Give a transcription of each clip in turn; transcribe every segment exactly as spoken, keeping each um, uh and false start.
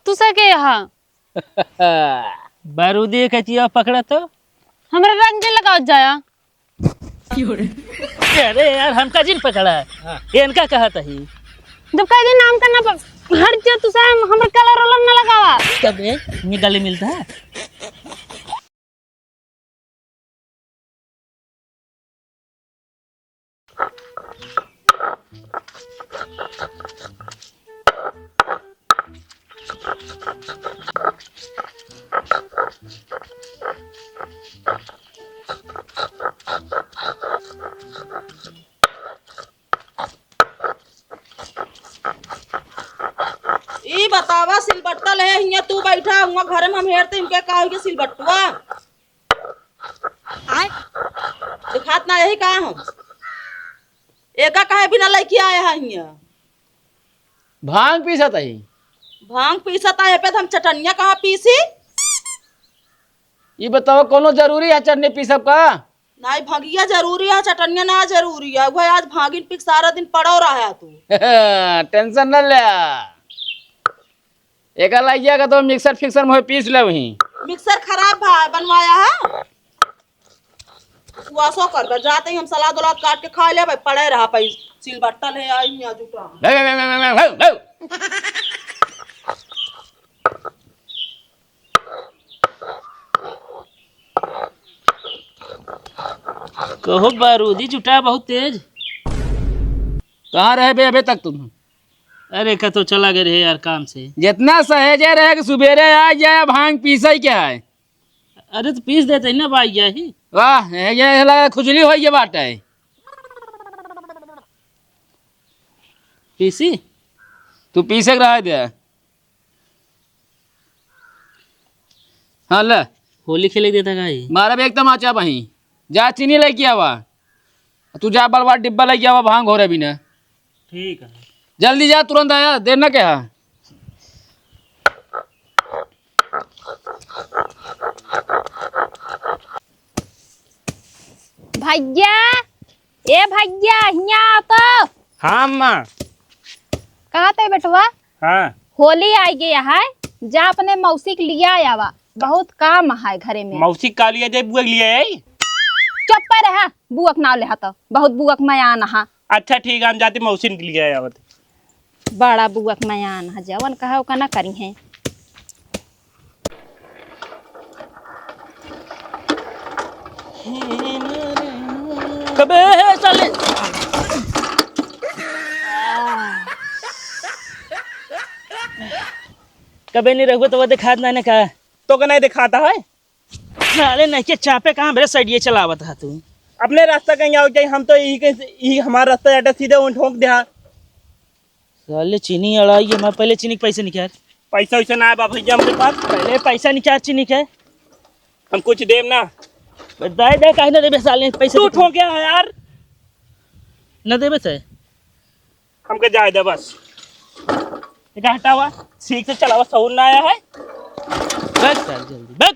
तू से के हा? बारूदी के चिया पकड़ा तो। हमरा रंग जिन लगावत जाया। अरे यार, हमका जिन पकड़ा। हाँ। ये इनका कहत ही। जब कह दिन नाम का ना प-, हट जा तू साहब, हमरा कलर वलर ना लगावा। तब ये, ये गले मिलता है। ई बतावा, सिलबट्टा ले हियां तू बैठा, हुआं घरे में हम हेरते, इनके का होइगे सिलबट्टुआ? आय? दिखात ना यही का हम? एका काहे बिना लइके आया है हियां? भांग पीसत ही। भांग पीसत है, पे हम चटनिया कहाँ पीसी? ई बतावा, कोनो जरूरी है चटनी पीसब का? नाहीं, भंगिया जरूरी है, चटनिया ना जरूरी है। वह आज भांगिन पी के सारा दिन पड़ो रहा है तू। Tension न ले। एका लइका का तो मिक्सर फिक्सर में पीस ले वहीं। मिक्सर खराब भा, बनवाया है? तू असो कर बे, जाते ही हम सलाद उलाद काट के खा लेबे, पड़े रहा पै सिलबट्टा ले आई हियां जुटा। बे, बे, बे। कहो बारूदी जुटा बहुत तेज। कहाँ रहे बे अबे तक तुम? अरे, कतो चला गए रहे यार काम से। जितना सहेजे रहे कि सुबेरे आ जाए, भांग पीसे के है। अरे, तो पीस देते ही ना, भाई, यही। वाह, ये, ये लगा खुजली होई के बाटे। पीसी? तू पीसे के रहे दे। हाँ, ले। होली खेले देता का ही? मारब एक तमाचा बही। जा चीनी लेके आवा। तू जा बड़वा डिब्बा लेके आवा, भांग घोरे बिना। ठीक है। जल्दी जा, तुरंत आया, देर न क्या। भैया, ए भैया, हियां आ तो। हाँ अम्मा। कहाँ ते बेटवा? हाँ। होली आई गया है, जा अपने मौसी के लिया आवा, बहुत काम है घरे में। मौसी का लिया जाए, बुआ के लिया आई? चुप रहा, बुआ के नाव लेहा तो, बहुत बुआ के मयान हा। अच्छा ठीक है, हम जाते मौसी के लिया आवत। बड़ा बुआ के मयान है, जवन कहा ओका ना करी है। कबे है साले? कबे नहीं रहुआ तो वो दिखात ना ने का? तो का नहीं दिखाता है? साले नहीं के चापे कहाँ मेरे साइड ये चलावत है तू? अपने रास्ता कहीं आओ जाए, हम तो यही कहीं से, यही हमारा रास्ता जाता सीधे उन ठोक दे। साले चीनी अड़ाई है, मैं पहले चीनी के पैसे निकाल। पैसा वैसा ना है बा भैया हमरे पास। पहले पैसा निकाल चीनी के। हम कुछ देब ना। दे दे, काहे ना देबे साले पैसे तू के? ठोके है यार। ना देबे ते? हमके जाए दे बस। इधर हटावा, ठीक से चलावा, सहूर ना आया है। बैठ साले जल्दी, बैठ।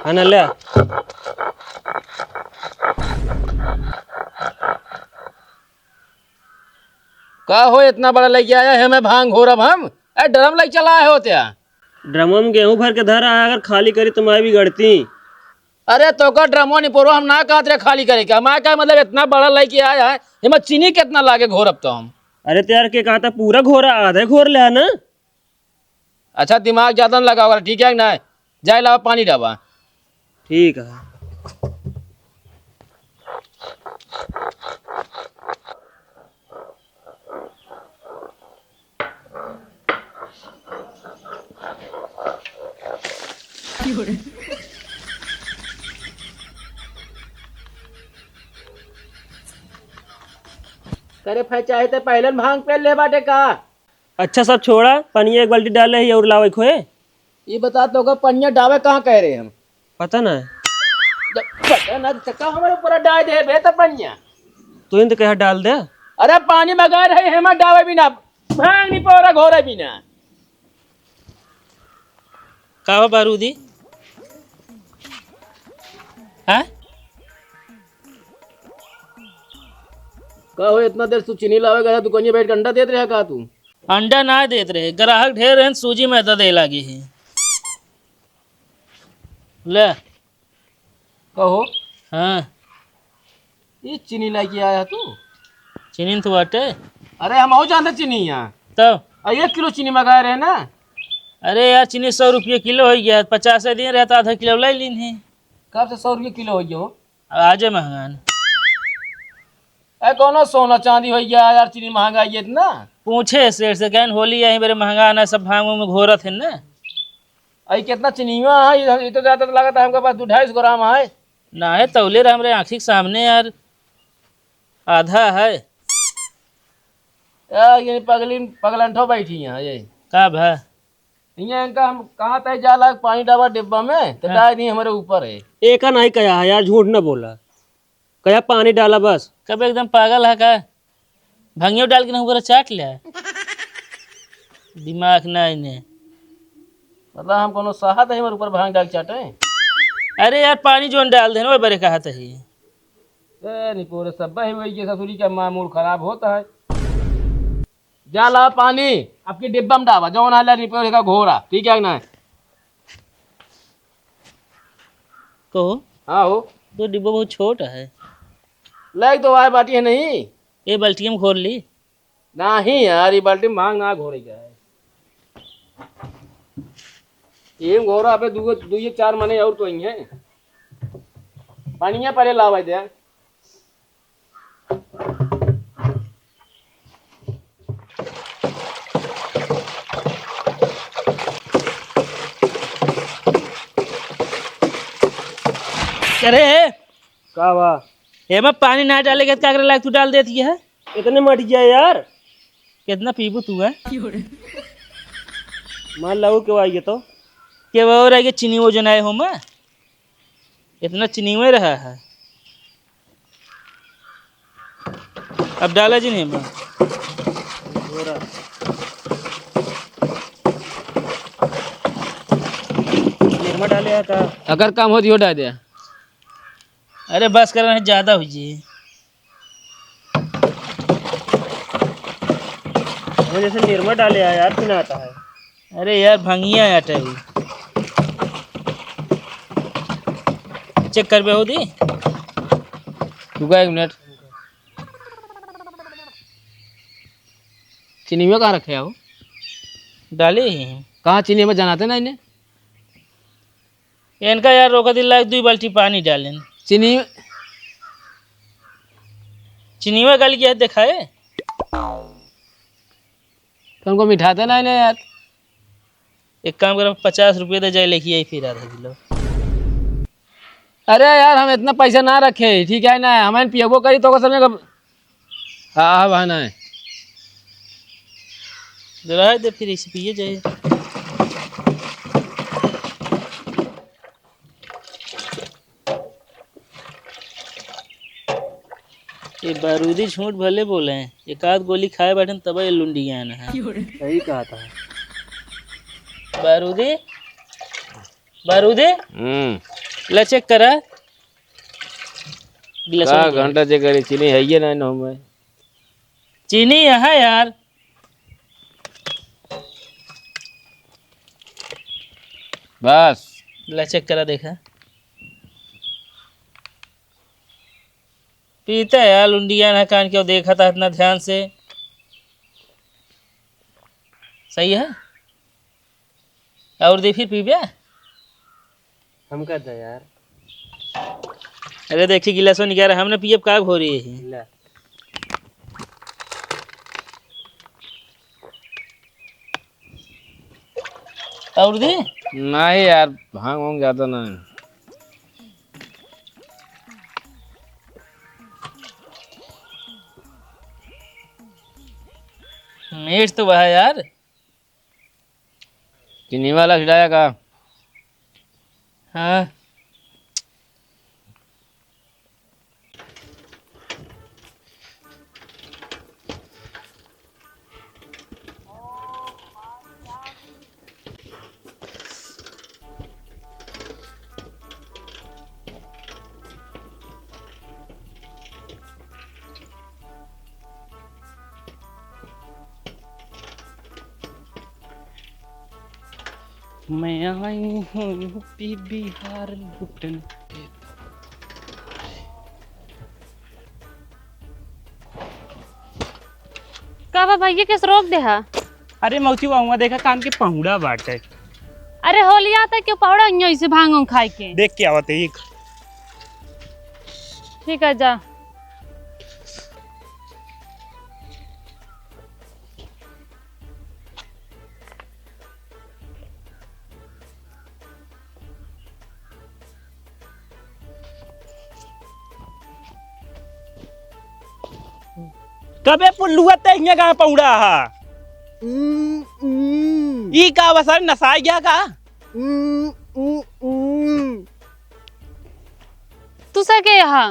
है ना, ले। का हो, इतना बड़ा लेके आया है, मैं भांग घोरब हम? ए, ड्रम लेके चला है होत्या? ड्रमो में गेहूं भर के धरा है, अगर खाली करी तो मैं भी गड़ती। अरे, तो का ड्रमो निपोरो हम ना कहत रहे खाली करे के, मैं का मतलब इतना बड़ा लेके आया है, एमा चीनी कितना लागे घोरब तो हम? अरे, तो यार, के कहता पूरा घोरा, आधे घोर ले है ना। अच्छा, दिमाग ज्यादा न लगावा, ठीक है कि ना? जाए लावा पानी डाबा। ठीक है। करे फै चाहे तो पहले भांग पे ले बाटे का? अच्छा, सब छोड़ा, पनिया एक बाल्टी डाले ही और लावे खोए। ये बता तो का पनिया डावे कहाँ कह रहे हम? पता ना। जब पता ना तो का हमारे ऊपर डाल दे बे तो पनिया। तू इन तो कहा डाल दे। अरे पानी मगा रहे हैं, हम डावे बिना भांग नहीं पौरा घोरे बिना। का हो बारूदी? हाँ? का हो, इतना देर से चीनी लावे गया, दुकानिया बैठ के अंडा देत रहा का तू? अंडा ना देत रहे, ग्राहक ढेर रहन, सूजी मैदा दे लागी है। ले। कहो। हाँ। ये चीनी लेके आया तू? चीनी तो बाटे। अरे हम और जानते चीनी यहाँ। तब? और एक किलो चीनी मंगाए रहे ना। अरे यार, चीनी सौ रुपये किलो हो गया, पचास दिन रहे तो आधा किलो ले लीन ही। कब से सौ रुपये किलो हो गया हो? आजे महंगा न। ए, कौनो सोना चांदी हो गया यार, चीनी महंगा है इतना। पूछे सेठ से, कहन होली यहीं बेरे महंगा ना, सब भांग में घोरत है ना। आई कितना चीनिया है, ये, ये तो ज्यादा तो लागत है हमके पास दो ढाई सौ ग्राम है। ना है, तौले रहे हमरे आँखी के सामने यार, आधा है। यार, ये पगली, पगलंठो बैठी है ये। का भा? इहाँ इनका हम कहा तय जाला पानी डाबा डिब्बा में, तो हाँ। डाल दी हमारे ऊपर है। एका नहीं कहा है यार, झूठ ना बोला। कहा पानी डाला बस। कब एकदम पागल है का? भंगियो डाल के ना ऊपर चाट ले। दिमाग ना इन्हें। मतलब हम कोनो साहत है हमारे ऊपर भांग डाल के चाटे? अरे यार, पानी जोन डाल देना, वो बरे कहा तही। ए, निपोरे सब ही वही के ससुरी का माँ मूड खराब होता है। जा ला पानी, आपकी डिब्बा में डाबा, जौन आला निपोरे का घोरा, ठीक है कि ना? कहो। हाँ हो। तो डिब्बा बहुत छोट है। लाइक तो आए बाटी है नहीं। ये बाल्टी में घोर ली। नहीं यार, ये बाल्टी में भांग ना घोरे का है। ये घोरा अबे दू, दू ये चार मने और तो ही हैं। पानिया परे लावा दे। अरे, का बा? एमा पानी ना डाले के का करे लायक तू डाल देती है? इतने मट गया यार। कितना पीबू तू है? मान लो के आई तो। के वो रह गए चीनी वो जो नए हो मैं। इतना चीनी में रहा है। अब डाला जी नहीं बा। निरमा डाले है का? अगर कम हो दियो डाल दे। अरे बस कर, नहीं ज्यादा हो जी। वो जैसे निरमा डाले है यार, पीना आता है। अरे यार, भंगिया आटा है। चेक कर बे हो दी। रुका एक मिनट। चीनी में कहाँ रखे हो? डाले ही। कहाँ चीनी में जनाते ना इन्हें? इनका यार रोका दिला, दुई बाल्टी पानी डालेन। चीनी, चीनी में गल गया दिखाए। तुमको मिठाते ना इन्हें यार। एक काम करो, पचास रुपये दे जाए, लेके आई फिर आधा किलो। अरे यार, हम इतना पैसा ना रखे, ठीक है ना, हमें पियबो करी तो ओकर समय का। हाँ, हाँ, बहाना है। रह दे, फिर इसे पिए जाए। ये बारूदी झूठ भले बोले हैं, एक आध गोली खाए बैठन तब ये लुंडियान है। सही कहा था। बारूदी, बारूदी, हम्म। ले चेक करा। गिलास का में घंटा चेक करी, चीनी है ये ना, ना में। चीनी यहाँ यार। बस। ले चेक करा, देखा। पीते है यार, लुंडिया ना कान के देखा था इतना ध्यान से। सही है? और दे फिर पीबे? हमका दे यार। अरे देखी गिलासवा निकाल, हमने पियब का घोरी है। ले। और दी? नहीं यार, भांग वांग ज्यादा ना है। मीठ तो बा यार। चीनी वाला खिलाया का? हाँ। मैं आई हूँ यूपी बिहार लूटने। का बा भैया, कैसे रोक दे हा? अरे मौसी, वहाँ देखा कान के पहुड़ा बाटे। अरे होली आता क्यों पहुड़ा इहाँ इसे भांग उंग खाए के? देख के आवत है एक। ठीक है, जा। कबे पुल्लुआ ते हियाँ कहाँ पहुड़ा हा? उम, उम। ई का बा सारे नसाई गया का? उम, उम, उम। तू से के हा?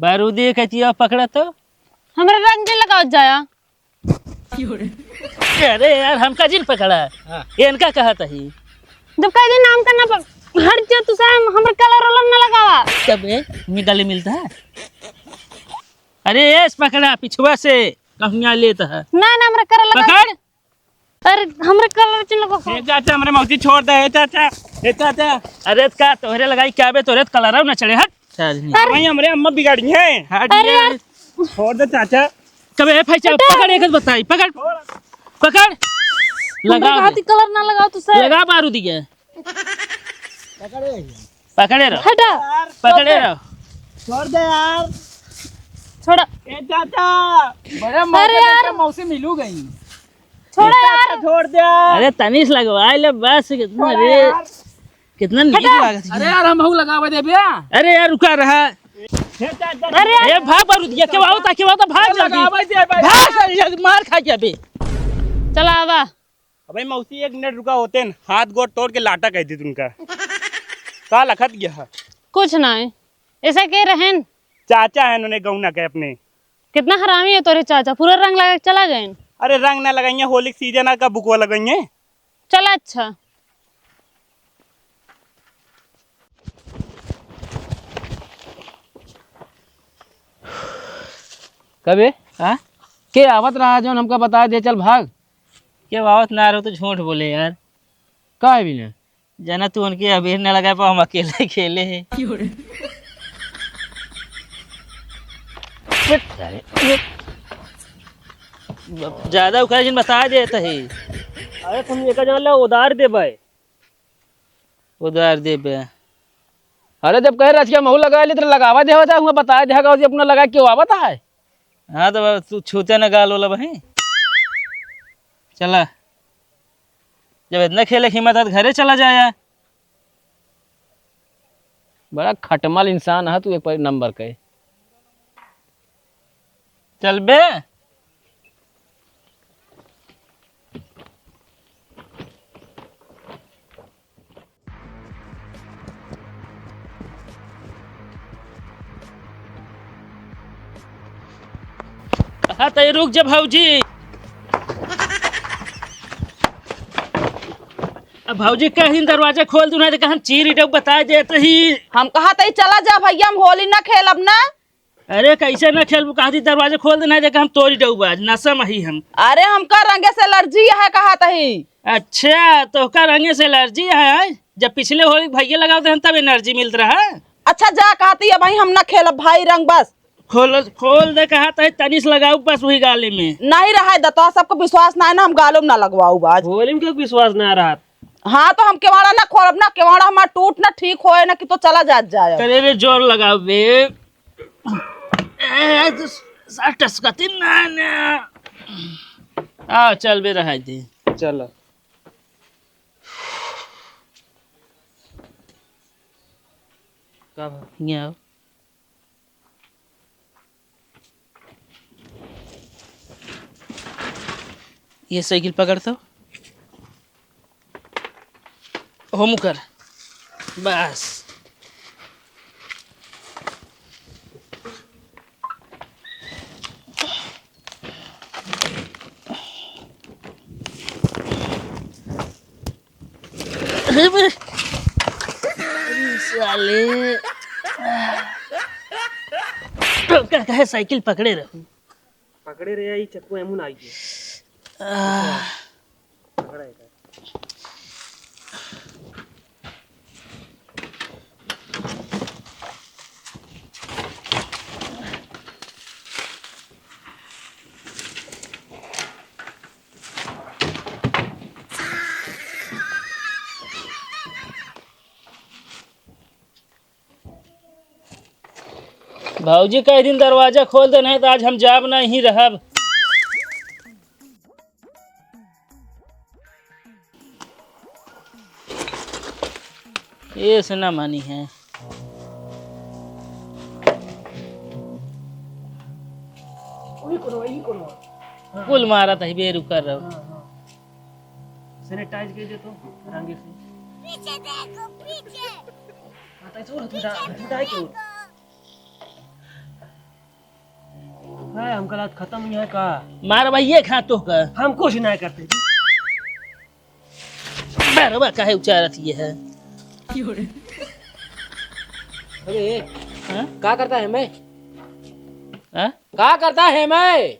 बारूदी के चिया पकड़ा तो? हमरा रंग के लगावत जाया। अरे यार, हमका जिन पकड़ा। हाँ। ये इनका कहत ही। जब कह दी नाम का ना पक-, हट जा, तू साहब, हमरे कलर वलर ना लगावा। तब ए, मी गले मिलता है। अरे, एस पकड़ा पिछुआ से, कहुँया लेत है। ना, ना, हमरे कलर लगा। पकड़। अरे, हमरे कलर चिन्ह लगा। ए चाचा, हमरे मौसी छोड़ दे, ए चाचा, ए चाचा। अरे, का तोहरे लगाई क्या बे, तोहरे तो कलर ना चढ़े, हट। चल। अरे। वही हमरे अम्मा बिगाड़ी है। हट अरे ये। यार। छोड़ दे चाचा। कबे, ए, भाई साहब, हटा। पकड़, एक बताई, पकड़। छोड़। पकड़। हमरे लगा हाथी दे। कलर ना लगाओ तू सर। लगा बारूदी के। पकड़े रहो। हटा। पकड़े यार, रहो। छोड़ दे यार। छोड़ा। ए चाचा, बड़े मौके अरे पे यार। मौसी मिलू गई। छोड़ा ए चाचा, यार। छोड़ दे यार। अरे तनिस लगवाए ले बस, कितना छोड़ा रे, यार। कितना नीक हटा। लागत है। अरे यार, हम हऊ लगावे दे बे। अरे यार, रुका रहा। ए चाचा, अरे यार। ए भाग बारूदिया, के वाओ ता, के वाओ ता, भाग जल्दी। लगावे दे भाई। भाग जल्दी, जल्दी मार खा गया बे। चला आवा। अबे मौसी, एक मिनट रुका होते न, हाथ गोड़ तोड़ के लाटा कह दी तुमका। का लखत गया है? कुछ नहीं, ऐसा के रहेन? चाचा है उन्होंने गौना के अपने। कितना हरामी है तोरे चाचा, पूरा रंग लगा के चला गए। अरे रंग ना लगाइए, होली के सीजन है, का बुकवा लगाइए। चला अच्छा। कबे? हाँ? के आवत रहा जौन हमका बता दे, चल भाग। के आवत ना रहो तो झूठ बोले यार। काहे बिना? जाना तू उनके अबीर न लगाए पाओ, हम अकेले खेले हैं। ज्यादा उखाड़े जिन बता देत ही। अरे तुम एक जान ला उधार देबे। उधार देबे। अरे जब कहे रचिया महू लगा ले तो लगावा देवा था, हुआ बता देगा, अपना लगा क्यों आवत है? हाँ, तो तू छूते न गाल वाला भाई। चला, जब इतना खेले की हिम्मत है, तो घरे चला जाया। बड़ा खटमल इंसान है तू, एक नंबर के। चल बे। हाँ, तई रुक जा भौजी। अब भौजी कहीं दरवाजा खोल दूँ ना, तो कहन चीर डब बता देत ही। हम कहा तई चला जा भैया, हम होली ना खेलब ना। अरे कैसे ना खेलबू, कहा थी दरवाजा खोल देना, देख हम तोरी डउबा, आज नशा में ही हम। अरे हमका रंगे से एलर्जी है, कहा तही। अच्छा, तोहका रंगे से एलर्जी है, हैं? जब पिछले होली भैया लगावत रहन तब एनर्जी मिलत रहा। अच्छा जा, कहा थी अब भाई हम ना खेलब भाई रंग बस। खोल, खोल दे, कहा तही तनिस लगाऊ बस वही गाले में। नहीं रहा दतवा, सबको विश्वास ना है ना, हम गालो में ना लगवाऊ बाज। होली में क्यों विश्वास ना रहा? हाँ, तो हम केवाड़ा ना खोलब ना, केवाड़ा हमार टूट ना ठीक होए ना कि तो चला जात जाए। अरे रे, जोर लगाओ बे। ए, तो सा टसकती ना, ना। आ, चल बे, रहाई दे। चल। का भा? हियाँ आओ। ये साइकिल पकड़ तो। हो मुकर। बस। अरे बे, अरे साले। का, काहे साइकिल पकड़े रहो? पकड़े रहे, ई चक्कू एमू ना आई है। आह। पकड़ा है का? भौजी कह दिन दरवाजा खोल दे, नहीं तो आज हम जाब नहीं रहब। ये से ना मानी है। वही कोनो, वही कोनो। हाँ। कुल मारत है, बेरुकर रहो। हाँ, हाँ। Sanitize कर दे तो, रंगे से। पीछे देखो, पीछे। हाँ, तो ऐसे उठ, उठा, पीछे उठा के उठ। देखो। है, हमका रात खत्म हुई है का? मार भैया खा तो का। हम कुछ नहीं करते। बरवा काहे उचारत ये है? अरे, हाँ? का करता है मैं? हाँ? का करता है मैं?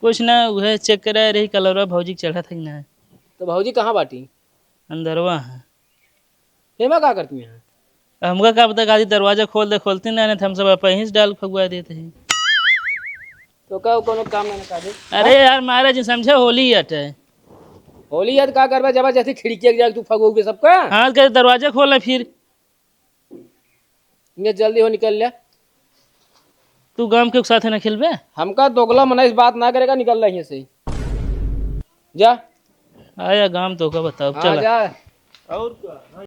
कुछ ना, वह check करे रही कलरवा भौजी के चढ़त है कि ना। तो भौजी कहाँ बाटी? अंदरवा है। एमा का करती हैं? हमका का पता, गाजी दरवाजा खोल दे, खोलती ना, नहीं तो हम सब आप ही से डाल फगवा देते हैं। तो का कोनो काम ना का दे? अरे यार, महाराज जी समझे, होली अटे। होली यार का करबे, जबरदस्ती खिड़की के जाके तू फगोगे सबका? हाँ, कह दरवाजा खोल ले फिर। ये जल्दी हो निकल ले। तू गांव के साथ ना खेलबे? हमका दोगला मना इस बात ना करेगा, निकल ले यहाँ से। जा। आया गांव तो का बताओ, हाँ, चला। जा। और का?